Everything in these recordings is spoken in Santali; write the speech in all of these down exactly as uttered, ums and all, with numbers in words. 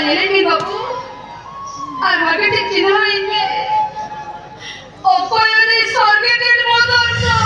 ᱧᱮᱞᱮᱫ ᱢᱮ ᱵᱟᱹᱵᱩ, ᱟᱨ ᱵᱷᱟᱜᱮ ᱴᱷᱤᱠ ᱪᱤᱱᱦᱟᱹᱣᱤᱧ ᱢᱮ᱾ ᱚᱠᱚᱭ ᱩᱱᱤ ᱥᱚᱨᱜᱮᱴᱮᱰ ᱢᱚᱫᱚᱨ ᱫᱚ?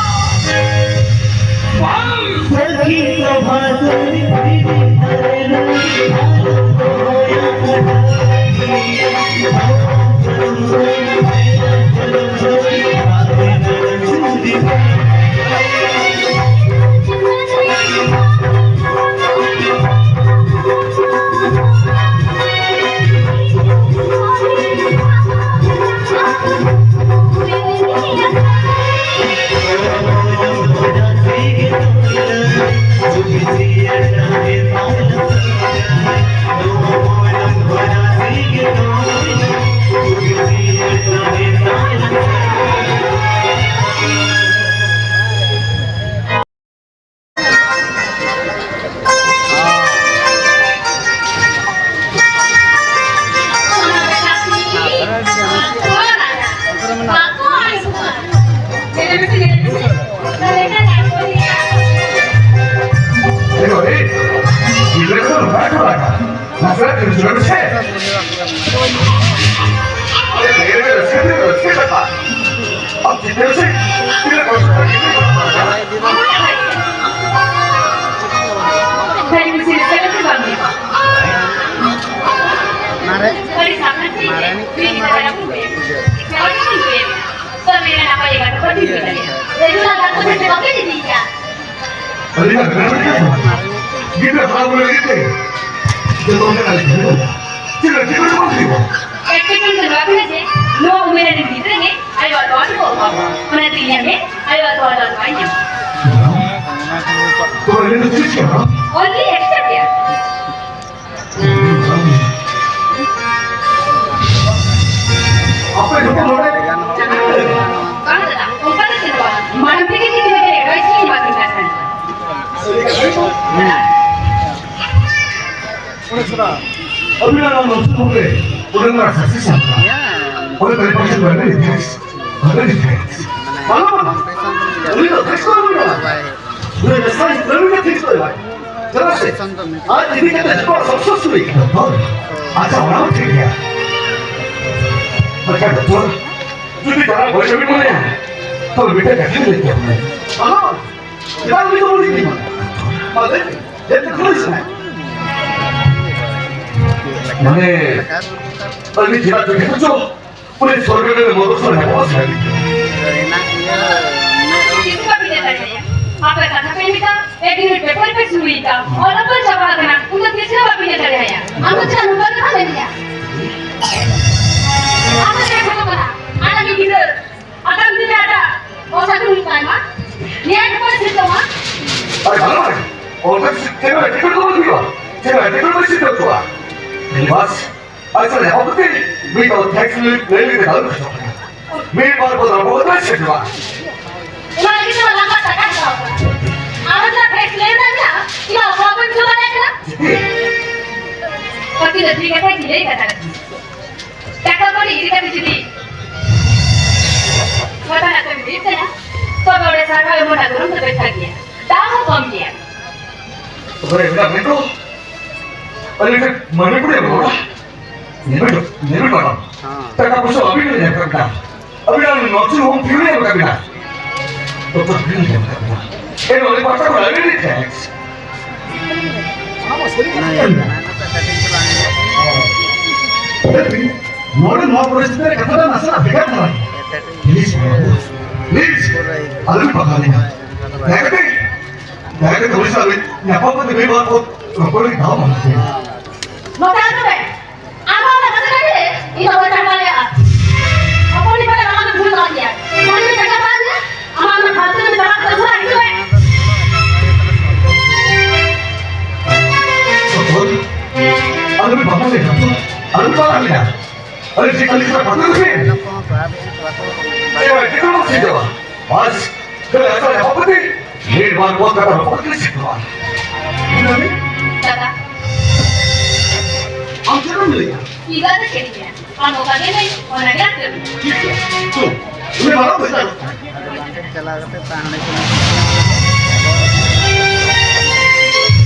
ᱱᱟᱥᱮᱱᱟᱜ ᱠᱟᱹᱴᱤᱡ ᱪᱩᱞᱟᱹ ᱢᱮᱥᱮ᱾ ᱟᱨᱮ, ᱵᱮᱨᱮᱞ ᱨᱮ ᱨᱟᱹᱥᱠᱟᱹ ᱛᱮ ᱨᱟᱹᱥᱠᱟᱹ ᱠᱟᱛᱷᱟ᱾ ᱟᱢ ᱪᱤᱱᱛᱟᱹ ᱢᱮᱥᱮ, ᱛᱤᱱᱟᱹᱜ ᱠᱚᱥᱴᱚ ᱛᱮ ᱜᱤᱫᱽᱨᱟᱹ ᱠᱚ ᱯᱟᱲᱦᱟᱜ ᱠᱟᱱᱟ᱾ ᱵᱷᱟᱹᱜᱤ ᱢᱤᱥᱤ ᱨᱟᱹᱥᱠᱟᱹ ᱠᱟᱛᱮ ᱵᱟᱢ ᱧᱟᱢᱟ᱾ ᱢᱟᱨᱮ, ᱟᱹᱰᱤ ᱥᱟᱵᱫᱷᱟᱱ ᱛᱮ ᱢᱟᱨᱮ ᱤᱫᱤ ᱛᱟᱨᱟᱭᱟ ᱵᱚᱱ ᱵᱮᱜᱽ᱾ ᱛᱚᱵᱮ ᱱᱟᱯᱟᱭ ᱡᱟᱭᱜᱟ ᱨᱮᱵᱚᱱ ᱤᱫᱤ ᱫᱟᱲᱮᱭᱟᱜᱼᱟ᱾ ᱨᱮᱡᱩᱞᱟ ᱫᱟᱜ ᱠᱚ ᱥᱮ ᱵᱟᱯᱮ ᱤᱫᱤᱭᱮᱫᱼᱟ? ᱟᱹᱞᱤᱧᱟᱜ ᱜᱟᱱ ᱜᱮ ᱜᱤᱫᱽᱨᱟᱹ ᱦᱟᱨᱟ ᱵᱩᱨᱩ ᱞᱟᱹᱜᱤᱫ ᱛᱮ ᱡᱚᱛᱚ ᱞᱮᱠᱟᱱᱟᱜ ᱜᱤᱫᱽᱨᱟᱹ ᱪᱮᱫ ᱞᱟᱹᱜᱤᱫ ᱵᱚᱱ ᱦᱩᱭᱩᱜᱼᱟ? ᱮᱴᱠᱮᱴᱚᱬᱮ ᱫᱚ ᱱᱚᱣᱟ ᱠᱟᱱᱟ ᱡᱮ ᱱᱚᱣᱟ ᱩᱢᱮᱨ ᱨᱮᱱ ᱜᱤᱫᱽᱨᱟᱹ ᱜᱮ ᱟᱭᱳᱣᱟᱜ ᱛᱚᱣᱟ ᱫᱚᱠᱚ ᱚᱵᱷᱟᱵᱟ᱾ ᱚᱱᱟᱛᱮ ᱤᱧᱟᱜ ᱢᱮ ᱟᱭᱳᱣᱟᱜ ᱛᱚᱣᱟ ᱫᱚ ᱵᱟᱭ ᱧᱟᱢᱟ᱾ ᱛᱚ ᱟᱹᱞᱤᱧ ᱫᱚ ᱪᱮᱫ ᱪᱤᱠᱟᱹᱜᱼᱟ? Only accept it. ᱟᱯᱮ ᱡᱚᱛᱚ ᱱᱚᱰᱮ ᱵᱟᱝ ᱫᱟᱫᱟ, ᱚᱱᱠᱟ ᱫᱚ ᱪᱮᱫ ᱦᱚᱸ ᱵᱟᱝ᱾ ᱢᱟᱲᱟᱝ ᱛᱮᱜᱮ ᱠᱤᱪᱷᱩ ᱦᱚᱲ advice ᱞᱤᱧ ᱮᱢᱟ ᱵᱤᱱ ᱠᱟᱱ ᱛᱟᱦᱮᱸᱱᱟ᱾ ᱚᱸᱰᱮ ᱥᱮᱬᱟ᱾ ᱟᱹᱵᱤᱱᱟᱜ ᱱᱚᱣᱟ ᱱᱚᱨᱥᱤᱝ ᱦᱳᱢ ᱨᱮ ᱚᱸᱰᱮ ᱱᱚᱣᱟ success ᱟᱠᱟᱱᱟ᱾ ᱚᱸᱰᱮ ᱛᱟᱦᱮᱸ ᱯᱟᱪᱷᱮ ᱵᱟᱝ ᱦᱩᱭᱩᱜᱼᱟ᱾ ᱵᱟᱝ ᱦᱩᱭᱩᱜᱼᱟ᱾ ᱩᱱᱤ ᱫᱚ ᱴᱷᱤᱠ ᱠᱚ ᱵᱟᱹᱱᱩᱜᱼᱟ᱾ ᱩᱱᱤ ᱫᱚ ᱥᱟᱭ ᱩᱱᱤ ᱫᱚ ᱴᱷᱤᱠ ᱠᱚ ᱵᱟᱭ᱾ ᱪᱮᱫᱟᱜ ᱥᱮ ᱟᱡ ᱤᱫᱤ ᱠᱟᱛᱮ ᱡᱚᱛᱚᱣᱟᱜ success ᱦᱩᱭ ᱠᱟᱱᱟ᱾ ᱦᱳᱭ᱾ ᱟᱪᱪᱷᱟ, ᱚᱱᱟ ᱦᱚᱸ ᱴᱷᱤᱠ ᱜᱮᱭᱟ᱾ ᱢᱮᱱᱠᱷᱟᱱ ᱰᱚᱠᱴᱚᱨ, ᱡᱩᱫᱤ ᱡᱟᱦᱟᱸ ᱵᱚᱭᱮᱥ ᱵᱤᱱ ᱢᱚᱱᱮᱭᱟ, ᱛᱚᱵᱮ ᱢᱤᱫᱴᱮᱡ ᱠᱟᱛᱷᱟᱧ ᱞᱟᱹᱭ ᱠᱮᱭᱟ᱾ ᱵᱟᱝ, ᱵᱟᱝ᱾ ᱪᱮᱫᱟᱜ ᱩᱱᱤ ᱫᱚ ᱩᱱᱤ ᱜᱮ ᱢᱟᱱᱮ? ᱢᱟ ᱞᱟᱹᱭ ᱢᱮ, ᱪᱮᱫ ᱠᱟᱛᱷᱟ ᱞᱟᱹᱭ ᱥᱟᱱᱟᱭᱮᱫ ᱢᱮᱭᱟ? ᱢᱟᱱᱮ, ᱟᱹᱞᱤᱧ ᱪᱮᱫᱟᱜ ᱪᱚ ᱡᱚᱛᱚ ᱪᱚ ᱩᱱᱤ ᱥᱚᱨᱠᱟᱨ ᱨᱮ ᱢᱚᱫᱚᱫ ᱥᱟᱱᱟᱭᱮᱫ ᱵᱚᱱᱟ ᱥᱮ? ᱛᱤᱥ ᱦᱚᱸ ᱵᱟᱵᱤᱱ ᱧᱮᱞ ᱫᱟᱲᱮᱭᱟᱭᱟ᱾ ᱟᱯᱮ ᱠᱟᱛᱷᱟ ᱯᱮ ᱢᱮᱛᱟ, ᱮᱠ ᱫᱤᱱ ᱯᱮᱯᱟᱨ ᱯᱮ ᱥᱩᱨᱩᱭ ᱠᱟ, ᱚᱞᱚᱜ ᱯᱮ ᱪᱟᱵᱟ ᱟᱠᱟᱱᱟ, ᱩᱱ ᱫᱚ ᱛᱤᱥ ᱦᱚᱸ ᱵᱟᱵᱤᱱ ᱧᱮᱞ ᱫᱟᱲᱮᱭᱟᱭᱟ᱾ ᱟᱢ ᱫᱚ ᱪᱮᱫ ᱱᱚᱝᱠᱟ ᱠᱟᱛᱷᱟ ᱢᱮᱱ ᱜᱮᱭᱟ? ᱟᱢ ᱫᱚ ᱪᱮᱫ ᱠᱷᱚᱡᱚᱜ ᱠᱟᱱᱟ? ᱟᱞᱟᱝ ᱜᱤᱫᱽᱨᱟᱹ ᱟᱜᱟᱢ ᱫᱤᱱ ᱨᱮ ᱟᱡᱟᱜ ᱚᱥᱟᱹᱠᱷᱤ ᱦᱩᱭᱩᱜ ᱛᱟᱭ ᱢᱟ᱾ ᱱᱤᱭᱟᱹ ᱜᱮ ᱯᱚᱨᱤᱥᱛᱷᱤᱛᱤ ᱛᱟᱢᱟ᱾ ᱟᱨᱮ ᱵᱟᱝᱟ, ᱚᱱᱠᱟ ᱪᱮᱫ ᱦᱚᱸ ᱮᱴᱠᱮᱴᱚᱬᱮ ᱫᱚ ᱵᱟᱝ ᱦᱩᱭᱩᱜᱼᱟ᱾ ᱪᱮᱫ ᱦᱚᱸ ᱮᱴᱠᱮᱴᱚᱬᱮ ᱵᱟᱝ ᱥᱤᱨᱡᱟᱹᱣ ᱦᱚᱪᱚᱜᱼᱟ᱾ ᱵᱟᱥ, ᱟᱪᱪᱷᱟ, ᱧᱟᱯᱟᱢ ᱠᱟᱛᱮ ᱢᱤᱫ ᱫᱷᱟᱣ ᱛᱷᱮᱝᱠᱥ ᱞᱟᱹᱭ, ᱞᱟᱹᱭ ᱞᱟᱹᱜᱤᱫ ᱫᱟᱣ ᱠᱷᱚᱡᱚᱜ ᱠᱟᱱᱟ᱾ ᱢᱤᱫ ᱵᱟᱨ ᱵᱚᱫᱚᱞ ᱵᱚᱫᱚᱞ ᱥᱮᱴᱮᱨᱚᱜᱼᱟ᱾ ᱚᱱᱟ ᱞᱟᱹᱜᱤᱫ ᱛᱮ ᱞᱟᱸᱜᱟ ᱴᱟᱠᱟ ᱦᱟᱛᱟᱣ ᱠᱟᱱᱟ᱾ ᱟᱨ ᱚᱱᱟ ᱛᱷᱮᱝᱠᱥ ᱞᱟᱹᱭ ᱨᱮᱱᱟᱜ ᱢᱮᱱᱟᱜᱼᱟ, ᱤᱧ ᱚᱵᱷᱟᱵ ᱵᱟᱹᱧ ᱵᱩᱡᱷᱟᱹᱣ ᱫᱟᱲᱮᱭᱟᱜ ᱠᱟᱱᱟ᱾ ᱪᱤᱠᱟᱹ? ᱟᱹᱠᱤᱱ ᱫᱚ ᱴᱷᱤᱠ ᱠᱟᱛᱷᱟ ᱠᱤᱱ ᱞᱟᱹᱭ ᱠᱟᱛᱷᱟ ᱠᱟᱱᱟ᱾ ᱴᱟᱠᱟ ᱠᱚᱲᱤ ᱤᱫᱤ ᱠᱟᱛᱮ ᱡᱩᱫᱤ ᱜᱷᱚᱴᱚᱱᱟ ᱠᱚ ᱦᱩᱭᱩᱜ ᱠᱟᱱᱟ, ᱛᱚᱵᱮ ᱚᱸᱰᱮ ᱥᱟᱨᱦᱟᱣ ᱮᱢ ᱨᱮᱱᱟᱜ ᱜᱚᱱᱚᱝ ᱫᱚ ᱵᱮᱵᱷᱟᱨ ᱜᱮᱭᱟ, ᱫᱟᱢ ᱦᱚᱸ ᱠᱚᱢ ᱜᱮᱭᱟ᱾ ᱛᱚᱵᱮ ᱮᱵᱷᱮᱱ ᱟᱵᱮᱱ ᱫᱚ ᱟᱹᱞᱤᱧ ᱴᱷᱮᱱ ᱢᱟᱹᱱᱤ ᱯᱩᱨᱤ ᱮᱢ ᱨᱚᱲᱟ? ᱧᱮᱞ ᱵᱮᱱ, ᱧᱮᱞ ᱵᱮᱱ ᱢᱮᱰᱟᱢ, ᱦᱮᱸ᱾ ᱴᱟᱠᱟ ᱯᱚᱭᱥᱟ ᱟᱹᱵᱤᱱ ᱴᱷᱮᱱ ᱮᱢ ᱠᱟᱱᱟ, ᱟᱹᱵᱤᱱᱟᱜ ᱱᱚᱨᱥᱤᱝ ᱦᱳᱢ ᱯᱷᱤ ᱞᱤᱧ ᱮᱢ ᱠᱟᱜ ᱵᱤᱱᱟ᱾ ᱰᱚᱠᱴᱚᱨ ᱯᱷᱤ ᱞᱤᱧ ᱮᱢ ᱠᱟᱜ ᱵᱤᱱᱟ᱾ ᱮᱱ ᱦᱚᱸ ᱟᱹᱞᱤᱧ ᱯᱟᱦᱴᱟ ᱠᱷᱚᱱ ᱟᱹᱰᱤ ᱟᱹᱰᱤ ᱛᱷᱮᱝᱠᱥ᱾ ᱱᱚᱰᱮ ᱱᱚᱣᱟ ᱯᱚᱨᱤᱥᱛᱷᱤᱛᱤ ᱨᱮ ᱠᱟᱛᱷᱟ ᱫᱚ ᱱᱟᱥᱮᱱᱟᱜ ᱵᱷᱮᱜᱟᱨ ᱫᱷᱟᱨᱟ ᱜᱮᱭᱟ᱾ ᱯᱞᱤᱡ ᱵᱟᱹᱵᱩ, ᱯᱞᱤᱡ, ᱟᱞᱚᱢ ᱯᱟᱠᱟᱣ ᱞᱤᱧᱟ᱾ ᱫᱟᱭᱟ ᱠᱟᱛᱮ, ᱫᱟᱭᱟ ᱠᱟᱛᱮ ᱩᱱᱤ ᱥᱟᱶ ᱧᱟᱯᱟᱢ ᱠᱟᱛᱮ ᱢᱤᱫ ᱵᱟᱨ ᱠᱚ ᱨᱚᱯᱚᱲ ᱞᱟᱹᱜᱤᱫ ᱫᱟᱣ ᱮᱢᱟᱞᱤᱧ ᱯᱮ᱾ ᱱᱚᱛᱮ ᱦᱤᱡᱩᱜ ᱢᱮ᱾ ᱟᱢ ᱦᱚᱸ ᱚᱱᱟ ᱠᱟᱛᱷᱟ ᱠᱟᱱ ᱜᱮ, ᱤᱧ ᱫᱚ ᱵᱟᱹᱧ ᱛᱟᱦᱮᱸ ᱫᱟᱲᱮᱭᱟᱜᱼᱟ᱾ ᱦᱚᱯᱚᱱ ᱤᱧ ᱵᱟᱰᱟᱭ ᱚᱱᱟ ᱫᱚ ᱵᱩᱡᱷᱟᱹᱣ ᱫᱟᱲᱮᱭᱟᱜ ᱜᱮᱭᱟ᱾ ᱢᱟᱱᱮ ᱢᱤᱫᱴᱟᱝ ᱠᱟᱛᱷᱟ ᱟᱢ ᱜᱮ, ᱟᱢᱟᱜ ᱚᱱᱟ ᱯᱷᱟᱞᱛᱩ ᱨᱮ ᱪᱟᱞᱟᱜ ᱠᱟᱱᱟ, ᱩᱥᱟᱹᱨᱟ ᱦᱤᱡᱩᱜ ᱢᱮ᱾ ᱦᱚᱯᱚᱱ, ᱟᱞᱚ ᱵᱤᱱ ᱵᱟᱫᱷᱟ ᱞᱮᱱᱟ, ᱦᱚᱯᱚᱱ, ᱟᱞᱚ ᱵᱤᱱ ᱵᱟᱫᱷᱟ ᱞᱮᱱᱟ᱾ ᱟᱞᱮ ᱪᱮᱫ ᱠᱟᱹᱢᱤ ᱠᱟᱱᱟ ᱯᱟᱛᱟ ᱠᱟᱹᱢᱤ? ᱪᱮᱫ ᱦᱚᱸ ᱮᱴᱠᱮᱴᱚᱬᱮ ᱵᱟᱝ ᱥᱤᱨᱡᱟᱹᱜᱼᱟ᱾ ᱵᱟᱥ, ᱠᱷᱟᱹᱞᱤ ᱟᱥᱟ ᱨᱮ ᱦᱚᱯᱚᱱ ᱛᱮ, ᱢᱤᱫ ᱵᱟᱨ ᱯᱚᱫ ᱠᱟᱛᱷᱟ ᱦᱚᱯᱚᱱ ᱛᱮ ᱥᱤᱨᱡᱟᱹᱜᱼᱟ᱾ ᱫᱟᱫᱟ᱾ ᱟᱢ ᱪᱮᱫ ᱮᱢ ᱞᱟᱹᱭᱟ? ᱤᱧ ᱫᱚ ᱪᱮᱫ ᱤᱧ ᱞᱟᱹᱭᱟ? ᱟᱢ ᱚᱠᱟ ᱜᱮ ᱞᱟᱹᱭ, ᱚᱱᱟ ᱜᱮ ᱟᱢ ᱠᱟᱹᱢᱤ᱾ ᱴᱷᱤᱠ ᱜᱮᱭᱟ᱾ ᱪᱚ, ᱩᱱᱤ ᱢᱟᱨᱟᱝ ᱵᱷᱟᱹᱭ ᱛᱟᱠᱚ᱾ ᱪᱟᱞᱟᱣ ᱠᱟᱛᱮ ᱛᱟᱦᱮᱸ ᱦᱩᱭᱩᱜ ᱠᱟᱱᱟ᱾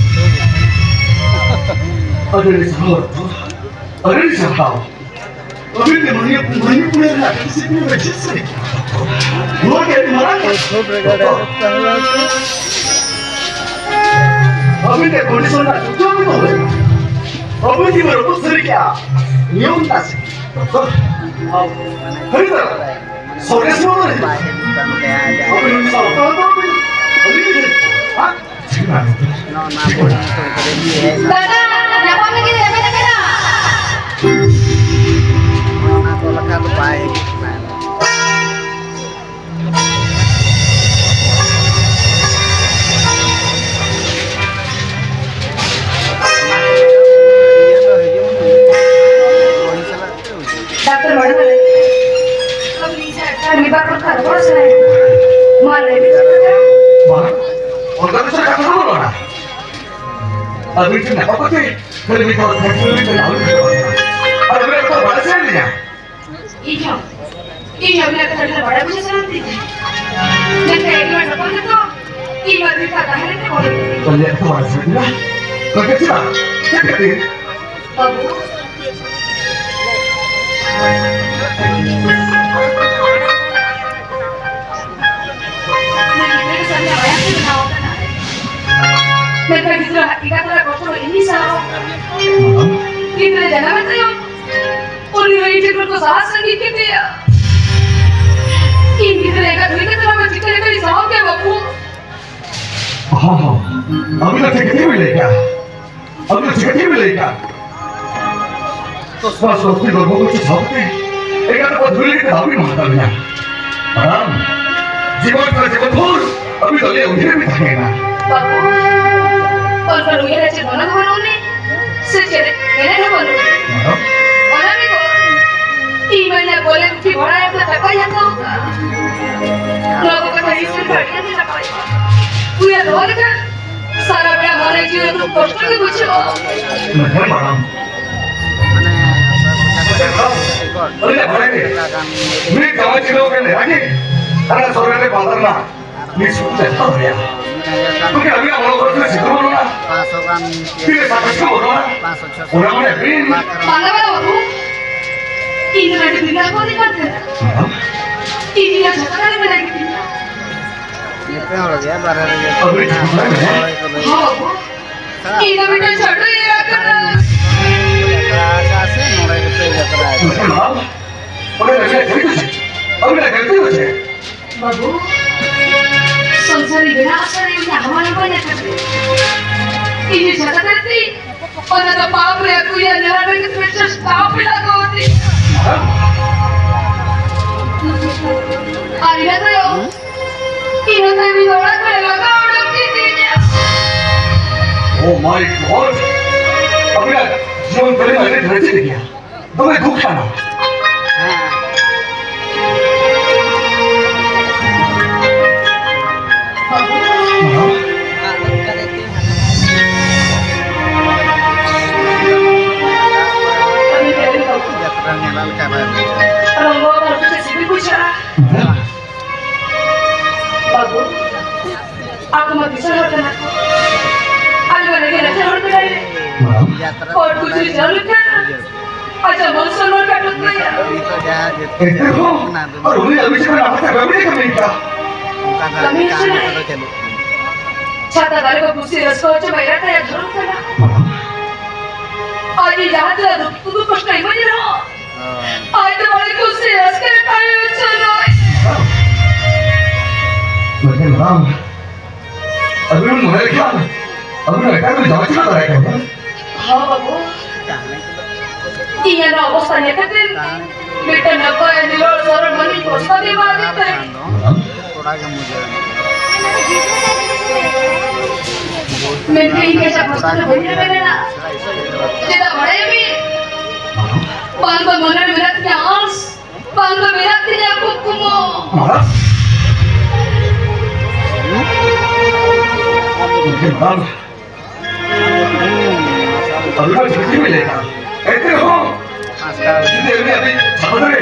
ᱟᱹᱰᱤ ᱟᱹᱰᱤ ᱥᱟᱨᱦᱟᱣ ᱰᱟᱠᱛᱚᱨ᱾ ᱟᱹᱰᱤ ᱥᱟᱨᱦᱟᱣ᱾ ᱟᱹᱵᱤᱱ ᱫᱚ ᱢᱟᱱᱤ-, ᱢᱟᱱᱤᱯᱩᱨ ᱨᱮᱱᱟᱜ ᱰᱤᱥᱤᱯᱞᱤᱱ ᱨᱮ ᱪᱮᱫ ᱥᱟᱹᱨᱤ? ᱱᱚᱣᱟ ᱜᱮ ᱟᱹᱰᱤ ᱢᱟᱨᱟᱝ ᱠᱟᱛᱷᱟ᱾ ᱟᱹᱵᱤᱱ ᱫᱚ ᱠᱚᱱᱰᱤᱥᱚᱱ ᱨᱮᱱᱟᱜ ᱡᱚᱛᱚ ᱜᱮ ᱫᱚᱦᱚ ᱞᱮᱱᱟ᱾ ᱟᱹᱵᱤᱱ ᱜᱮ ᱨᱚᱯᱚᱫ ᱥᱟᱹᱨᱤ ᱠᱮᱜᱼᱟ᱾ ᱱᱤᱭᱚᱢ ᱛᱟᱥᱮ᱾ ᱦᱟᱹᱨᱤ ᱫᱚ ᱥᱚᱨᱮᱥ ᱢᱟ ᱵᱟᱭ ᱦᱤᱡᱩᱜ ᱠᱟᱱ ᱛᱟᱭᱟ, ᱟᱡᱟᱜ ᱟᱹᱵᱤᱱ ᱥᱟᱶᱛᱟ ᱫᱚ ᱟᱹᱵᱤᱱ, ᱟᱹᱵᱤᱱ ᱜᱮ, ᱦᱟᱸ? ᱱᱚᱣᱟ ᱵᱚᱱ ᱧᱩᱛᱩᱢ ᱠᱟᱛᱮ ᱵᱤ ᱦᱮᱡ ᱮᱱᱟ᱾ ᱫᱟᱫᱟ, ᱧᱟᱯᱟᱢ ᱞᱟᱹᱜᱤᱫ ᱨᱮᱵᱮᱱ ᱟᱠᱟᱱᱟ᱾ ᱚᱱᱟ ᱠᱚ ᱞᱮᱠᱟ ᱫᱚ ᱵᱟᱭ ᱦᱤᱡᱩᱜ ᱠᱟᱱᱟ᱾ ᱤᱭᱟᱹ ᱫᱚ ᱦᱤᱡᱩᱜ ᱢᱮ᱾ ᱰᱟᱠᱛᱟᱨ ᱢᱮᱰᱟᱢ, ᱟᱹᱵᱤᱱ ᱥᱮ ᱰᱟᱠᱛᱟᱨ ᱢᱤᱫ ᱵᱟᱨ ᱠᱟᱛᱷᱟ ᱨᱚᱯᱚᱲ ᱥᱟᱱᱟᱭᱮᱫ ᱞᱤᱧᱟ᱾ ᱢᱟ ᱞᱟᱹᱭ ᱵᱤᱱ ᱪᱮᱫ ᱠᱟᱛᱷᱟ? ᱵᱟᱝ, ᱚᱱᱠᱟ ᱫᱚ ᱪᱮᱫ ᱠᱟᱛᱷᱟ ᱫᱚ ᱵᱟᱹᱱᱩᱜᱼᱟ᱾ ᱟᱹᱵᱤᱱ ᱴᱷᱮᱱ ᱧᱟᱯᱟᱢ ᱠᱟᱛᱮ ᱠᱷᱟᱹᱞᱤ ᱢᱤᱫ ᱫᱷᱟᱣ ᱯᱷᱮᱠᱴᱨᱤ ᱨᱮ ᱪᱟᱞᱟᱣ ᱞᱮᱱ ᱛᱟᱵᱚᱱᱟ᱾ ᱟᱨ ᱟᱹᱵᱤᱱᱟᱜ ᱠᱟᱛᱷᱟ ᱵᱟᱲᱟᱭ ᱥᱟᱱᱟᱭᱮᱫ ᱞᱤᱧᱟ᱾ ᱤᱧ ᱦᱚᱸ, ᱤᱧ ᱦᱚᱸ ᱟᱹᱵᱤᱱᱟᱜ ᱠᱟᱛᱷᱟ ᱡᱩᱫᱤ ᱵᱟᱲᱟᱭ ᱵᱩᱡᱷᱟᱹᱣ ᱥᱟᱱᱟᱢ ᱛᱤᱧ ᱠᱷᱟᱱ, ᱢᱮᱱᱠᱷᱟᱱ ᱮᱠᱞᱟ ᱧᱟᱯᱟᱢ ᱨᱮᱫᱚ ᱤᱧ ᱢᱟ ᱫᱤᱱ ᱛᱟᱦᱮᱸ ᱞᱮᱱ ᱛᱮ ᱵᱚᱞᱮ᱾ ᱛᱚ ᱞᱟᱹᱭ ᱠᱟᱛᱷᱟ ᱵᱟᱲᱟᱭ ᱥᱟᱱᱟᱭᱮᱫ ᱵᱤᱱᱟ? ᱛᱚ ᱪᱮᱫ ᱪᱮᱫᱟᱜ? ᱪᱮᱫ ᱠᱷᱟᱹᱛᱤᱨ? ᱵᱟᱹᱵᱩ, ᱩᱱᱤ ᱜᱤᱫᱽᱨᱟᱹ ᱫᱚ ᱥᱟᱹᱨᱤᱱᱟᱜ ᱢᱟᱭᱟᱢ ᱛᱮ ᱵᱮᱱᱟᱣ ᱟᱠᱟᱱᱟ᱾ ᱢᱮᱱᱠᱷᱟᱱ ᱜᱤᱫᱽᱨᱟᱹ ᱦᱟᱹᱛᱤ ᱠᱟᱴᱟ ᱨᱮ ᱜᱚᱛᱚ ᱤᱧ ᱥᱟᱶ᱾ ᱜᱤᱫᱽᱨᱟᱹ ᱡᱟᱱᱟᱢ ᱛᱟᱭᱚᱢ ᱩᱱᱤ ᱦᱚᱸ ᱤᱧ ᱴᱷᱮᱱ ᱠᱷᱚᱱ ᱠᱚ ᱥᱟᱦᱟ ᱥᱟᱺᱜᱤᱧ ᱠᱮᱫᱮᱭᱟ᱾ ᱤᱧ ᱜᱤᱫᱽᱨᱟᱹ ᱮᱸᱜᱟᱛ ᱦᱩᱭ ᱠᱟᱛᱮ ᱦᱚᱸ ᱪᱤᱠᱟᱹ ᱞᱮᱠᱟᱧ ᱥᱟᱦᱟᱣ ᱠᱮᱭᱟ ᱵᱟᱹᱵᱩ? ᱦᱚᱸ, ᱦᱚᱸ, ᱟᱹᱵᱤᱱ ᱫᱚ ᱴᱷᱤᱠ ᱜᱮᱵᱤᱱ ᱞᱟᱹᱭ ᱠᱮᱜᱼᱟ᱾ ᱟᱹᱵᱤᱱ ᱫᱚ ᱴᱷᱤᱠ ᱜᱮᱵᱤᱱ ᱞᱟᱹᱭ ᱠᱮᱜᱼᱟ᱾ ᱛᱚᱥᱵᱟ ᱥᱚᱥᱛᱤ ᱜᱚᱨᱵᱷᱚᱵᱚᱛᱤ ᱥᱟᱶᱛᱮ ᱮᱸᱜᱟᱛ ᱟᱯᱟᱛ ᱦᱩᱭ ᱞᱟᱹᱜᱤᱫ ᱛᱮ ᱵᱟᱹᱵᱤᱱ ᱢᱟᱱᱟ ᱠᱟᱫ ᱞᱤᱧᱟ᱾ ᱢᱮᱰᱟᱢ, ᱡᱤᱵᱚᱱ ᱠᱷᱚᱱ ᱡᱤᱵᱚᱱ ᱵᱷᱳᱨ ᱟᱹᱵᱤᱱ ᱫᱚ ᱟᱞᱮᱭᱟᱜ ᱩᱭᱦᱟᱹᱨ ᱨᱮ ᱵᱤᱱ ᱛᱟᱦᱮᱸᱭᱮᱱᱟ᱾ ᱵᱟᱹᱵᱩ, ᱚᱱᱠᱟᱱ ᱩᱭᱦᱟᱹᱨ ᱨᱮ ᱪᱮᱫ ᱢᱚᱱᱮ ᱦᱚᱸ ᱵᱟᱹᱱᱩᱜ ᱟᱹᱱᱤᱡ, ᱥᱮ ᱪᱮᱫ ᱮᱱᱮᱡ ᱦᱚᱸ ᱵᱟᱹᱱᱩᱜ ᱟᱹᱱᱤᱡ᱾ ᱢᱮᱰᱟᱢ᱾ ᱚᱱᱟ ᱵᱮᱜᱚᱨ ᱤᱧ ᱢᱟ ᱤᱧᱟᱹᱜ ᱵᱚᱞᱮ ᱯᱩᱛᱷᱤ ᱵᱷᱟᱲᱟ ᱮᱢ ᱠᱟᱛᱮ ᱴᱟᱠᱟᱧ ᱦᱟᱛᱟᱣ ᱠᱟᱜᱼᱟ᱾ ᱱᱚᱣᱟ ᱠᱚ ᱠᱟᱛᱷᱟ ᱦᱤᱥᱟᱹᱵ ᱟᱹᱰᱤ ᱟᱸᱴ ᱜᱮ ᱱᱟᱯᱟᱭᱚᱜᱼᱟ᱾ ᱩᱭᱦᱟᱹᱨ ᱫᱚᱦᱚ ᱞᱮᱠᱷᱟᱱ ᱥᱟᱨᱟ ᱵᱮᱲᱟ ᱢᱚᱱᱮ ᱡᱤᱣᱤ ᱨᱮ ᱫᱩᱠ ᱠᱚᱥᱴᱚ ᱜᱮ ᱵᱩᱡᱷᱟᱹᱜᱼᱟ᱾ ᱦᱮᱸ, ᱢᱟᱲᱟᱝ᱾ ᱟᱹᱞᱤᱧᱟᱜ ᱵᱟᱲᱟᱭ ᱜᱮ, ᱢᱤᱫ ᱡᱟᱶᱟᱭ ᱪᱤᱱᱦᱟᱹᱣ ᱠᱟᱱ ᱞᱮᱠᱟ ᱜᱮ, ᱦᱟᱱᱟ ᱥᱚᱨᱮᱱ ᱨᱮ ᱵᱟᱸᱫᱟᱨ ᱨᱮᱱᱟᱜ ᱢᱤᱫ ᱥᱩᱨ ᱪᱟᱪᱞᱟᱣ ᱫᱟᱲᱮᱭᱟᱜᱼᱟ᱾ ᱛᱚᱵᱮ ᱟᱹᱵᱤᱱᱟᱜ ᱚᱞᱚᱜ ᱯᱟᱲᱦᱟᱣ ᱛᱤᱱᱟᱹᱜ ᱥᱤᱠᱷᱱᱟᱹᱛ ᱵᱟᱹᱱᱩᱜᱼᱟ? ᱯᱟᱸᱪᱥᱚ ᱜᱟᱱ ᱛᱤᱱᱟᱹᱜ ᱥᱟᱠᱥᱮᱥ ᱠᱚ ᱵᱟᱹᱱᱩᱜᱼᱟ? ᱯᱟᱸᱪᱥᱚ ᱪᱷᱚᱥᱚ᱾ ᱚᱱᱟ ᱢᱟᱱᱮ ᱟᱹᱵᱤᱱ ᱵᱟᱝ ᱠᱟᱱᱟ ᱵᱟᱹᱵᱩ, ᱤᱧ ᱫᱚ ᱟᱹᱰᱤ ᱵᱤᱞᱟ ᱠᱚ ᱫᱤᱠᱟᱱ ᱠᱟᱱᱟ᱾ ᱤᱧ ᱫᱚ ᱡᱷᱚᱛᱚ ᱠᱟᱹᱢᱤ ᱵᱟᱲᱟᱭ ᱜᱮ᱾ ᱡᱚᱛᱚ ᱦᱚᱲ ᱜᱮ ᱵᱟᱨᱦᱮ ᱨᱮᱜᱮ ᱟᱹᱵᱤᱱ ᱡᱷᱚᱛᱚ ᱦᱚᱲ ᱜᱮ? ᱦᱚᱲ ᱠᱚ ᱞᱟᱹᱭᱟ᱾ ᱦᱚᱸ ᱵᱟᱹᱵᱩ, ᱤᱧ ᱫᱚ ᱢᱤᱫᱴᱟᱝ ᱪᱷᱳᱴᱳ ᱤᱭᱟᱹ ᱠᱟᱱᱟ᱾ ᱡᱟᱛᱨᱟ ᱟᱠᱟᱫ ᱥᱮ ᱱᱚᱰᱮ ᱜᱮᱯᱮ ᱡᱟᱛᱨᱟ ᱟᱠᱟᱫᱟ? ᱢᱮᱱᱠᱷᱟᱱ ᱢᱟ, ᱚᱸᱰᱮ ᱟᱹᱵᱤᱱᱟᱜ ᱜᱟᱹᱞᱛᱤ ᱫᱚ ᱪᱮᱫ? ᱟᱹᱵᱤᱱᱟᱜ ᱜᱟᱹᱞᱛᱤ ᱫᱚ ᱪᱮᱫ? ᱵᱟᱹᱵᱩ, ᱥᱚᱝᱥᱟᱨᱤ ᱵᱮᱱᱟᱣ ᱥᱟᱱᱟᱭᱮᱫ ᱢᱮᱭᱟ, ᱦᱟᱢᱟᱞ ᱵᱟᱹᱧ ᱟᱠᱟᱫ ᱢᱮᱭᱟ᱾ ᱤᱧ ᱡᱷᱚᱛᱚ ᱠᱟᱛᱮ ᱚᱱᱟ ᱫᱚ ᱯᱟᱯ ᱨᱮ ᱟᱹᱜᱩᱭᱟ, ᱱᱮᱦᱚᱨ ᱨᱮ ᱠᱤᱱᱛᱩ ᱢᱤᱫᱴᱟᱝ ᱯᱟᱯ ᱞᱟᱜᱟᱣ ᱟᱹᱫᱤᱧᱟ᱾ ᱟᱨ ᱤᱱᱟᱹ ᱛᱟᱭᱚᱢ, ᱤᱱᱟᱹ ᱛᱟᱭᱚᱢ ᱤᱧ ᱚᱲᱟᱜ ᱠᱷᱚᱱ ᱞᱟᱜᱟ ᱩᱰᱩᱠ ᱠᱤᱫᱤᱧᱟ᱾ Oh my God! ᱟᱵᱤᱱᱟᱜ ᱡᱤᱭᱚᱱ ᱛᱟᱹᱞᱤᱢ ᱟᱹᱰᱤ ᱰᱷᱮᱨ ᱪᱮᱫ ᱜᱮᱭᱟ᱾ ᱫᱚᱢᱮ ᱫᱩᱠ ᱠᱟᱱᱟ᱾ ᱦᱮᱸ᱾ ᱡᱟᱛᱨᱟ ᱧᱮᱞ ᱞᱮᱠᱟ ᱵᱟᱭ ᱵᱩᱡᱷᱟᱹᱜᱼᱟ᱾ ᱵᱟᱹᱵᱩ, ᱟᱠᱚ ᱢᱟ ᱠᱤᱥᱟᱹᱬ ᱦᱚᱲ ᱠᱟᱱᱟ ᱠᱚ᱾ ᱟᱞᱮ ᱢᱟ ᱨᱮᱸᱜᱮᱡ ᱱᱟᱪᱟᱨ ᱦᱚᱲ ᱠᱟᱱᱟᱞᱮ᱾ ᱢᱟᱲᱟᱝ᱾ ᱦᱚᱲ ᱠᱚ ᱪᱩᱨᱤ ᱪᱟᱣᱞᱮ ᱠᱟᱱᱟ᱾ ᱟᱪᱪᱷᱟ, ᱵᱚᱝᱥᱚ ᱱᱚᱨ ᱠᱟᱴᱩᱛ ᱠᱟᱭᱟ᱾ ᱮᱱᱛᱮ ᱨᱮᱦᱚᱸ, ᱟᱨ ᱩᱱᱤ ᱟᱹᱵᱤᱱ ᱪᱮᱛᱟᱱ ᱨᱮ ᱟᱯᱟᱛ ᱠᱟᱹᱢᱤ ᱠᱟᱹᱢᱤ ᱠᱟᱜ᱾ ᱠᱟᱹᱢᱤ ᱦᱚᱪᱚ ᱞᱟᱹᱜᱤᱫ᱾ ᱪᱷᱟᱛᱟ ᱫᱟᱨᱮ ᱠᱚ ᱠᱩᱥᱤ ᱨᱟᱹᱥᱠᱟᱹ ᱦᱚᱪᱚ ᱢᱟ ᱮᱨᱟ ᱛᱟᱭᱟ ᱫᱷᱚᱨᱚᱢ ᱠᱟᱱᱟ᱾ ᱟᱨ ᱤᱧ ᱡᱟᱦᱟᱸ ᱛᱤᱱᱟᱹᱜ ᱫᱩᱠ ᱫᱩᱠ ᱠᱚᱥᱴᱚ ᱤᱢᱟᱹᱧ ᱨᱮᱦᱚᱸ, ᱟᱡ ᱫᱚ ᱵᱟᱲᱮ ᱠᱩᱥᱤ ᱨᱟᱹᱥᱠᱟᱹ ᱨᱮ ᱛᱟᱦᱮᱸ ᱦᱚᱪᱚ ᱱᱚᱭ᱾ ᱢᱮᱱᱠᱷᱟᱱ ᱵᱟᱝ, ᱟᱹᱵᱤᱱ ᱢᱚᱱᱮ ᱞᱮᱠᱷᱟᱱ, ᱟᱹᱵᱤᱱ ᱮᱴᱟᱜ ᱨᱮ ᱡᱟᱶᱟᱭ ᱪᱮᱫᱟᱜ ᱫᱟᱲᱮ ᱠᱟᱱᱟ? ᱦᱚᱸ ᱵᱟᱹᱵᱩ, ᱤᱧᱟᱹᱜ ᱱᱚᱣᱟ ᱚᱵᱚᱥᱛᱟ ᱧᱮᱞ ᱠᱟᱛᱮ ᱢᱤᱫᱴᱟᱝ ᱱᱟᱯᱟᱭ ᱱᱤᱨᱚᱲ ᱥᱚᱨᱚᱲ ᱢᱟᱹᱱᱢᱤ ᱯᱨᱚᱥᱛᱟᱵ ᱮ ᱮᱢᱟᱫᱤᱧ ᱛᱟᱦᱮᱸᱫ᱾ ᱛᱷᱚᱲᱟ ᱜᱮ ᱢᱩᱡᱷᱟᱹᱣ ᱮᱱᱟ᱾ ᱢᱮᱱᱠᱷᱟᱱ ᱤᱧ ᱠᱟᱡᱟᱠ ᱠᱚᱥᱴᱚ ᱛᱮ ᱵᱟᱹᱧ ᱨᱮᱵᱮᱱ ᱞᱮᱱᱟ᱾ ᱪᱮᱫᱟᱜ ᱵᱟᱲᱟᱭᱟᱵᱤᱱ? ᱵᱟᱝ ᱫᱚ ᱢᱚᱱᱮ ᱨᱮ ᱢᱮᱱᱟᱜ ᱛᱤᱧᱟ ᱟᱸᱥ, ᱵᱟᱝ ᱫᱚ ᱢᱮᱱᱟᱜ ᱛᱤᱧᱟ ᱠᱩᱠᱢᱩ᱾ ᱵᱟᱝ᱾ ᱟᱹᱵᱤᱱ ᱦᱚᱸ ᱴᱷᱤᱠ ᱜᱮᱵᱤᱱ ᱞᱟᱹᱭᱮᱫᱼᱟ᱾ ᱮᱱᱛᱮ ᱨᱮᱦᱚᱸ ᱡᱩᱫᱤ ᱟᱹᱵᱤᱱ ᱟᱹᱵᱤᱱ ᱥᱟᱢᱟᱝ ᱨᱮ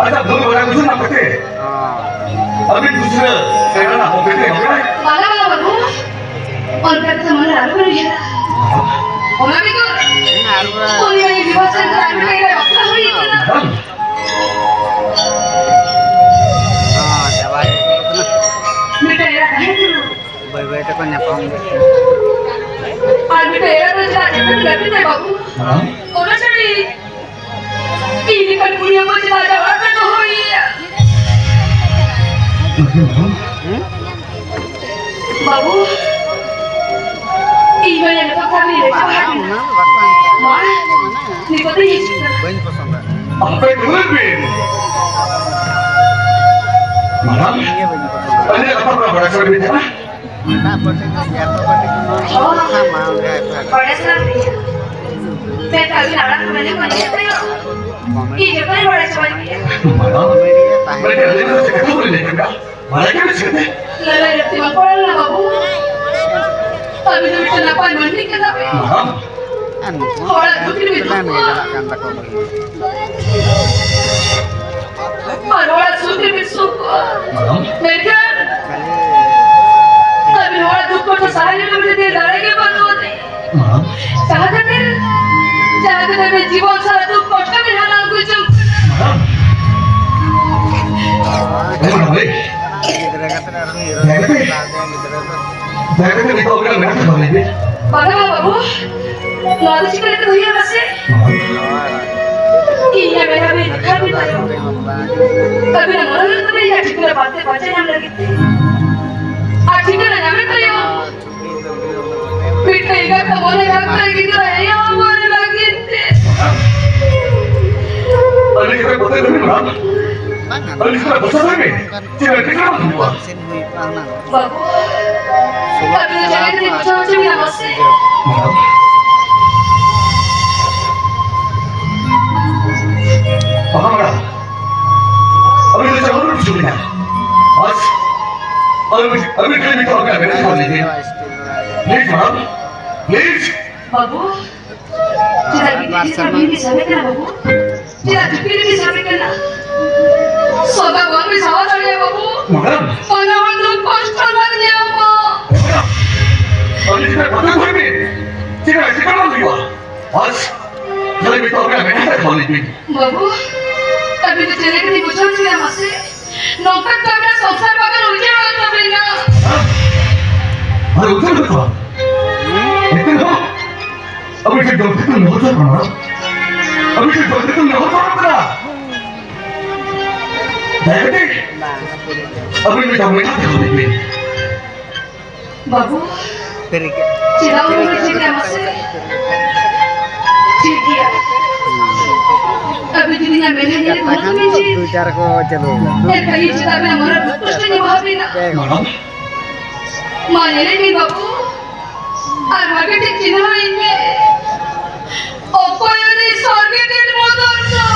ᱟᱪᱪᱷᱟ ᱵᱷᱩᱞ ᱵᱟᱲᱟ ᱵᱩᱡᱷᱟᱹᱣ ᱧᱟᱢ ᱠᱟᱛᱮ ᱟᱹᱵᱤᱱ ᱫᱩᱥᱨᱟᱹ ᱥᱮᱨᱣᱟ ᱨᱮᱱᱟᱜ ᱦᱚᱠ ᱵᱤᱱ ᱮᱢ ᱠᱟᱱᱟ᱾ ᱵᱟᱞᱟ ᱵᱟᱞᱟ ᱵᱟᱞᱟ᱾ ᱚᱱᱠᱟ ᱠᱟᱛᱷᱟ ᱢᱚᱱᱮ ᱟᱞᱚ ᱵᱮᱱ ᱩᱭᱦᱟᱹᱨᱟ᱾ ᱚᱱᱟ ᱵᱮᱜᱚᱨ ᱩᱱᱤ ᱢᱟᱹᱭ ᱵᱤᱵᱷᱟ ᱥᱮᱱ ᱟᱨ ᱢᱤᱫᱴᱟᱝ ᱮᱨᱟ ᱵᱟᱯᱞᱟ ᱦᱩᱭ ᱠᱟᱱᱟ᱾ ᱢᱤᱫᱴᱟᱝ ᱮᱨᱟ ᱛᱟᱦᱮᱸ ᱠᱟᱱᱟ᱾ ᱵᱟᱹᱭ ᱵᱟᱹᱭ ᱛᱮᱠᱚ ᱧᱟᱯᱟᱢ ᱜᱮ᱾ ᱟᱨ ᱢᱤᱫᱴᱟᱝ ᱮᱨᱟ ᱫᱚ ᱪᱮᱫᱟᱜ ᱡᱚᱛᱚᱱ ᱞᱟᱹᱠᱛᱤ ᱛᱟᱭ ᱵᱟᱹᱵᱩ? ᱚᱱᱟ ᱪᱷᱟᱹᱲᱤ ᱤᱧ ᱞᱮᱠᱟᱱ ᱠᱩᱲᱤ ᱦᱚᱯᱚᱱ ᱪᱮᱫᱟᱜ ᱡᱟᱶᱟᱭ ᱯᱮ ᱫᱚᱦᱚᱭᱮᱭᱟ? ᱵᱟᱹᱵᱩ, ᱤᱧ ᱢᱟ ᱧᱮᱞ ᱠᱟᱛᱷᱟ ᱨᱤᱧ ᱞᱟᱹᱭ ᱪᱟᱵᱟ ᱟᱠᱟᱱᱟ᱾ ᱢᱟ, ᱱᱤᱛᱚᱜ ᱫᱚᱧ ᱦᱤᱡᱩᱜ ᱠᱟᱱᱟ᱾ ᱵᱟᱹᱧ ᱯᱚᱥᱚᱸᱫᱟ᱾ ᱟᱯᱮ ᱫᱩᱲᱩᱵ ᱵᱤᱱ᱾ ᱢᱟᱰᱟᱢ, ᱟᱹᱞᱤᱧᱟᱜ ᱠᱟᱛᱷᱟ ᱯᱮ ᱵᱟᱲᱟᱭ ᱥᱟᱱᱟ ᱵᱤᱱ ᱠᱟᱱᱟ? ᱚᱱᱟ ᱯᱟᱹᱴᱤ ᱠᱚ, ᱜᱮᱥ ᱯᱟᱹᱴᱤ ᱠᱚ, ᱱᱚᱣᱟ ᱠᱚ ᱠᱟᱛᱷᱟ ᱢᱟ ᱚᱸᱰᱮ ᱟᱭᱯᱷᱟ ᱨᱮ᱾ ᱵᱟᱲᱟᱭ ᱥᱟᱱᱟ ᱞᱤᱧᱟ᱾ ᱢᱮᱱᱠᱷᱟᱱ ᱟᱹᱵᱤᱱ ᱟᱲᱟᱝ ᱠᱚ ᱢᱮᱱᱟᱜ ᱠᱚᱣᱟ ᱧᱮᱞ ᱛᱟᱭᱚᱢ᱾ ᱤᱧ ᱡᱚᱛᱚᱭ ᱵᱟᱲᱟᱭ ᱪᱟᱵᱟ ᱠᱮᱫᱟ᱾ ᱢᱟᱰᱟᱢ, ᱢᱮᱱᱠᱷᱟᱱ ᱟᱹᱞᱤᱧ ᱫᱚ ᱪᱮᱫ ᱠᱟᱛᱷᱟ ᱵᱤᱱ ᱞᱟᱹᱭ ᱠᱮᱫᱟ? ᱵᱟᱲᱟᱭ ᱠᱟᱱᱟ ᱪᱤᱠᱟᱹᱛᱮ? ᱞᱟᱹᱞᱟᱹᱭ ᱞᱟᱹᱠᱛᱤ ᱵᱟᱝ ᱯᱟᱲᱟᱣ ᱞᱮᱱᱟ ᱵᱟᱹᱵᱩ᱾ ᱟᱹᱵᱤᱱ ᱫᱚ ᱢᱤᱫᱴᱟᱝ ᱱᱟᱯᱟᱭ ᱢᱟᱹᱱᱢᱤ ᱠᱟᱱᱟ ᱵᱤᱱ᱾ ᱢᱟᱰᱟᱢ᱾ ᱟᱨ ᱱᱩᱠᱩ ᱦᱚᱲᱟᱜ ᱫᱩᱠ ᱨᱮ ᱯᱞᱮᱱ ᱜᱮ ᱪᱟᱞᱟᱜ ᱠᱟᱱ ᱛᱟᱠᱚᱣᱟ ᱵᱟᱹᱜᱤ᱾ ᱟᱨ ᱦᱚᱲᱟᱜ ᱥᱩᱠ ᱨᱮ ᱥᱩᱠ ᱠᱚᱜᱼᱟ᱾ ᱢᱮᱰᱟᱢ᱾ ᱢᱮᱱᱠᱷᱟᱱ ᱟᱹᱵᱤᱱ ᱦᱚᱲᱟᱜ ᱫᱩᱠ ᱠᱚ ᱥᱟᱦᱟ ᱧᱚᱜ ᱞᱟᱹᱜᱤᱫ ᱫᱟᱲᱮ ᱜᱮ ᱵᱟᱹᱱᱩᱜ ᱟᱹᱱᱤᱡ᱾ ᱢᱮᱰᱟᱢ᱾ ᱡᱟᱦᱟᱸ ᱠᱷᱟᱹᱛᱤᱨ, ᱡᱟᱦᱟᱸ ᱠᱷᱟᱹᱛᱤᱨ ᱟᱹᱵᱤᱱ ᱡᱤᱵᱚᱱ ᱥᱟᱨᱟ ᱫᱩᱠ ᱠᱚᱥᱴᱚ ᱵᱤᱱ ᱦᱟᱨᱟ ᱟᱹᱜᱩ ᱡᱚᱝ ᱠᱟᱱᱟ᱾ ᱢᱮᱰᱟᱢ᱾ ᱮ ᱢᱮᱰᱟᱢ, ᱮ᱾ ᱜᱤᱫᱽᱨᱟᱹ ᱠᱟᱛᱮ ᱟᱨᱦᱚᱸ ᱦᱤᱨᱳ ᱫᱟᱲᱮ ᱠᱟᱛᱮ ᱜᱤᱫᱽᱨᱟᱹ ᱫᱚ᱾ ᱫᱟᱭᱟ ᱠᱟᱛᱮ ᱱᱤᱛᱚᱜ ᱟᱹᱵᱤᱱᱟᱜ ᱢᱮᱱᱟᱜ ᱛᱟᱵᱚᱱ ᱞᱟᱹᱭ ᱵᱤᱱ᱾ ᱵᱟᱝᱟ ᱵᱟᱹᱵᱩ, ᱱᱚᱣᱟ ᱫᱚ ᱪᱤᱠᱟᱹ ᱞᱮᱠᱟᱛᱮ ᱦᱩᱭᱩᱜᱼᱟ ᱢᱟᱥᱮ? ᱤᱧᱟᱜ ᱢᱮᱫᱦᱟ ᱵᱤᱱ ᱫᱮᱠᱷᱟᱣ ᱵᱤᱱ ᱛᱟᱭᱚᱢ᱾ ᱟᱹᱵᱤᱱᱟᱜ ᱢᱚᱱᱮ ᱦᱩᱭᱩᱜ ᱠᱟᱱᱟ ᱤᱧᱟᱜ ᱴᱷᱤᱠᱟᱹᱱᱟ ᱯᱟᱱᱛᱮ ᱯᱟᱸᱡᱟ ᱧᱟᱢ ᱞᱟᱹᱜᱤᱫ ᱛᱮ᱾ ᱟᱨ ᱴᱷᱤᱠᱟᱹᱱᱟ ᱧᱟᱢᱮᱱ ᱛᱟᱭᱚᱢ, ᱢᱤᱫᱴᱮᱱ ᱮᱸᱜᱟᱛ ᱢᱚᱱᱮ ᱰᱟᱠᱛᱟᱨ ᱜᱤᱫᱽᱨᱟᱹ ᱮᱭᱟ ᱢᱟᱱᱮ ᱞᱟᱹᱜᱤᱫ ᱛᱮ᱾ ᱟᱹᱞᱤᱧ ᱠᱷᱚᱱ ᱵᱚᱛᱚᱨ ᱫᱚ ᱢᱮᱱᱟᱜᱼᱟ᱾ ᱟᱹᱞᱤᱧ ᱠᱷᱚᱱ ᱵᱚᱛᱚᱨ ᱫᱚ ᱢᱮᱱᱟᱜᱼᱟ᱾ ᱪᱮᱫ ᱞᱮᱠᱟ ᱴᱷᱤᱠᱟᱹᱱᱟ ᱵᱟᱹᱱᱩᱜᱼᱟ? ᱵᱟᱹᱵᱩ, ᱟᱹᱵᱤᱱ ᱫᱚ ᱡᱟᱭᱜᱟ ᱛᱮᱵᱤᱱ ᱵᱩᱡᱷᱟᱹᱣ ᱦᱚᱪᱚ ᱵᱤᱱᱟ ᱢᱟᱥᱮ᱾ ᱢᱮᱰᱟᱢ᱾ ᱵᱟᱝᱟ ᱢᱮᱰᱟᱢ᱾ ᱟᱹᱵᱤᱱ ᱫᱚ ᱪᱮᱫ ᱦᱚᱸ ᱵᱟᱹᱵᱤᱱ ᱵᱩᱡᱷᱟᱹᱣ ᱵᱤᱱᱟ? ᱵᱟᱥ᱾ ᱟᱹᱵᱤᱱ, ᱟᱹᱵᱤᱱ ᱴᱷᱮᱱ ᱢᱤᱫ ᱦᱚᱲ ᱜᱮ ᱢᱮᱱᱟᱜ ᱠᱚᱣᱟ ᱞᱟᱹᱭ ᱵᱤᱱ᱾ Please, madam. Please᱾ ᱵᱟᱹᱵᱩ, ᱪᱮᱫᱟᱜ ᱜᱤᱫᱽᱨᱟᱹ ᱪᱮᱛᱟᱱ ᱵᱤᱱ ᱥᱟᱵᱮ ᱠᱟᱱᱟ ᱵᱟᱹᱵᱩ? ᱪᱮᱫᱟᱜ ᱪᱩᱯᱤ ᱨᱮᱵᱤᱱ ᱥᱟᱵᱮ ᱠᱟᱱᱟ? ᱥᱚᱫᱟ ᱵᱟᱝ ᱵᱤᱱ ᱥᱟᱦᱟᱣ ᱫᱟᱲᱮᱭᱟᱜᱼᱟ ᱵᱟᱹᱵᱩ᱾ ᱢᱮᱰᱟᱢ᱾ ᱵᱟᱱᱟ ᱦᱚᱲ ᱫᱩᱠ ᱠᱚᱥᱴᱚ ᱵᱟᱝ ᱧᱟᱢᱚᱜ᱾ ᱢᱮᱰᱟᱢ᱾ ᱟᱹᱞᱤᱧ ᱪᱮᱛᱟᱱ ᱯᱟᱹᱛᱭᱟᱹᱣ ᱫᱚᱦᱚᱭ ᱵᱤᱱ᱾ ᱪᱮᱫ ᱦᱚᱸ ᱪᱮᱫ ᱦᱚᱸ ᱵᱟᱝ ᱦᱩᱭᱩᱜᱼᱟ᱾ ᱵᱟᱥ, ᱠᱷᱟᱹᱞᱤ ᱢᱤᱫ ᱫᱷᱟᱣ ᱟᱵᱤᱱᱟᱜ ᱢᱮᱫᱦᱟ ᱛᱮ ᱠᱷᱟᱣᱟ ᱞᱤᱧ ᱵᱤᱱ᱾ ᱵᱟᱹᱵᱩ, ᱟᱹᱵᱤᱱ ᱫᱚ ᱪᱮᱫ ᱞᱮᱠᱟ ᱵᱤᱱ ᱵᱩᱡᱷᱟᱹᱣ ᱦᱚᱪᱚᱭᱟ ᱢᱟᱥᱮ? ᱱᱚᱝᱠᱟ ᱛᱮ ᱟᱵᱤᱱᱟᱜ ᱥᱚᱝᱥᱟᱨ ᱵᱟᱜᱟᱱ ᱩᱡᱟᱹᱲᱚᱜ ᱛᱟᱵᱤᱱᱟ᱾ ᱦᱮᱸ? ᱟᱨ ᱩᱡᱟᱹᱲ ᱦᱚᱪᱚᱜᱼᱟ? ᱮᱱᱛᱮ ᱨᱮᱦᱚᱸ ᱟᱵᱤᱱ ᱴᱷᱮᱱ ᱡᱚᱢ ᱠᱟᱛᱮ ᱱᱚᱣᱟ ᱫᱚ ᱵᱟᱝ᱾ ᱟᱵᱤᱱ ᱴᱷᱮᱱ ᱡᱚᱢ ᱠᱟᱛᱮ ᱱᱚᱣᱟ ᱫᱚ ᱵᱟᱝ ᱠᱟᱱᱟ᱾ ᱫᱟᱭᱟ ᱠᱟᱛᱮ ᱟᱵᱤᱱ ᱢᱤᱫᱴᱟᱝ ᱢᱮᱫᱦᱟ ᱛᱮ ᱠᱷᱟᱣᱟ ᱞᱤᱧ ᱵᱤᱱ᱾ ᱵᱟᱹᱵᱩ, ᱥᱟᱹᱨᱤ ᱜᱮ᱾ ᱪᱮᱫᱟᱜ ᱩᱱᱟᱹᱜ ᱵᱤᱱ ᱪᱤᱱᱛᱟᱹᱭᱟ ᱢᱟᱥᱮ? ᱴᱷᱤᱠ ᱜᱮᱭᱟ᱾ ᱟᱹᱵᱤᱱ ᱡᱩᱫᱤ ᱤᱧᱟᱜ ᱢᱮᱫᱦᱟ ᱧᱮᱞ ᱠᱟᱛᱷᱟ ᱠᱷᱟᱱ ᱫᱚ ᱫᱩᱭ ᱪᱟᱨ ᱠᱚ ᱪᱟᱹᱞᱩ ᱟᱠᱟᱱᱟ᱾ ᱮᱱᱠᱷᱟᱱ ᱤᱧ ᱪᱮᱫᱟᱜ ᱵᱤᱱ ᱢᱚᱱᱮ ᱨᱮ ᱫᱩᱠ ᱠᱚᱥᱴᱚᱧ ᱮᱢᱟᱵᱤᱱᱟ? ᱡᱟᱭ ᱦᱳᱠ᱾ ᱢᱟ ᱧᱮᱞᱮᱫ ᱢᱮ ᱵᱟᱹᱵᱩ, ᱟᱨ ᱵᱷᱟᱜᱮ ᱴᱷᱤᱠ ᱪᱤᱱᱦᱟᱹᱣᱤᱧ ᱢᱮ᱾ ᱚᱠᱚᱭ ᱩᱱᱤ ᱥᱚᱨᱜᱮᱴᱮᱰ ᱢᱚᱫᱚᱱ ᱫᱚ?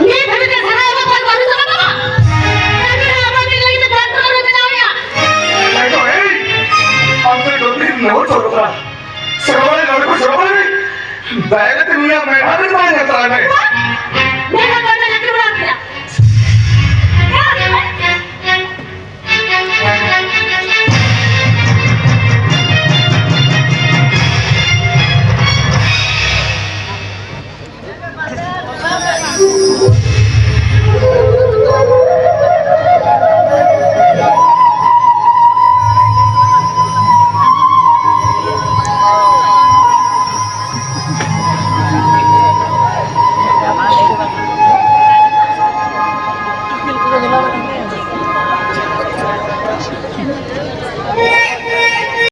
ᱱᱤᱛ ᱦᱟᱹᱵᱤᱡ ᱛᱮ ᱥᱟᱱᱟᱭ ᱵᱟᱯᱟᱨ ᱵᱟᱹᱱᱩᱜ ᱛᱟᱢᱟ ᱵᱟᱵᱟ? ᱮᱱᱠᱷᱟᱱ ᱟᱵᱚ ᱢᱤᱫ ᱞᱟᱹᱜᱤᱫ ᱛᱮ ᱯᱨᱟᱨᱛᱷᱚᱱᱟ ᱨᱮ ᱢᱮᱱᱟᱜ ᱢᱮᱭᱟ᱾ ᱮ ᱜᱚ, ᱮᱭ! ᱟᱢ ᱫᱚ ᱡᱚᱞᱫᱤ ᱱᱚᱣᱟ ᱪᱚᱨᱚᱠᱟ᱾ ᱥᱮᱨᱣᱟ ᱨᱮ ᱱᱚᱰᱮ ᱠᱚ ᱥᱮᱨᱣᱟ ᱨᱮ᱾ ᱫᱟᱭᱟ ᱠᱟᱛᱮ ᱱᱩᱭᱟᱜ ᱢᱮᱫᱦᱟ ᱨᱮ ᱵᱟᱝ ᱧᱮᱞ ᱛᱟᱨᱟᱭ ᱢᱮ᱾ ᱢᱮᱫᱦᱟ ᱵᱟᱝ ᱧᱮᱞ ᱛᱟᱨᱟᱭ ᱢᱮ᱾